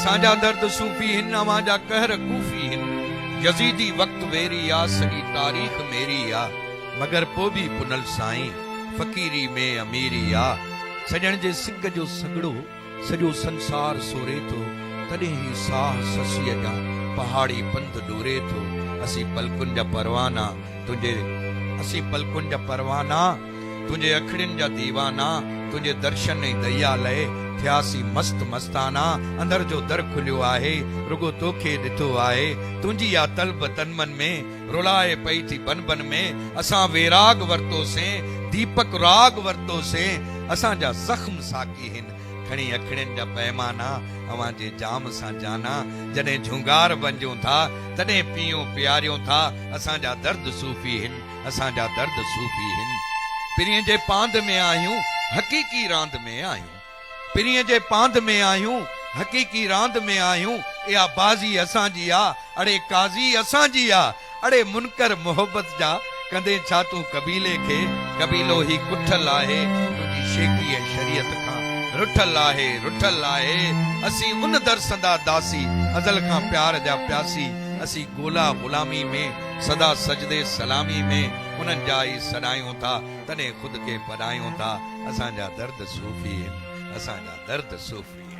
اسان جا درد صوفي هن، اوهان جا قهر ڪوفي هن. يزيدي وقت ويري آ، سڄي تاريخ ميري آ. مگر پو به پنهل سائين، فقيري ۾ اميري آ. سڄڻ جي سڪ جو سڳڙو، سڄو سنسار سوري ٿو. تڏهن هي ساهه سسيء جا، پهاڙي پنڌ ڏوري ٿو. اسين پلڪن جا پروانا، تنهنجي اسين پلڪن جا پروانا. تنهنجي اکڙين جا ديوانا، تنهنجي درشن ۽ ديا لئه ٿياسين مست مستانا، اندر جو در کليو آهي، رڳو توکي ڏٺو آهي، تنهنجي آ طلب تن من ۾، رلائي پئي ٿي بن بن ۾، اسان ويراڳ ورتوسين، ديپڪ راڳ ورتوسين، اسان جا زخم ساقي هن، کڻي اکڙين جا پيمانا، اوهان جي جام سان جانا، جڏهن جهونگار بنجون ٿا، تڏهن پيئون پياريون ٿا، اسان جا درد صوفي هن. اسان جا درد صوفي هن. پرينء جي پاند ۾ آهيون، حقيقي راند ۾ آهيون. پرينء جي پاند ۾ آهيون، حقيقي راند ۾ آهيون. اها بازي اسان جي آ، اڙي قاضي اسان جي آ. اڙي منڪر محبت جا، ڪندين ڇا تون قبيلي کي. قبيلو هي ڪٺل آهي، تنهنجي شيخي ۽ شريعت کان رٺل آهي، رٺل آهي. اسين ان در سندا داسي، ازل کان پيار جا پياسي. اسين گولا غلامي ۾. سدا سجدي سلامي ۾ انهن جا ئي سڏايون ٿا، تڏهن خود کي پڏايون ٿا، اسان جا درد صوفي هن، اسان جا درد صوفي.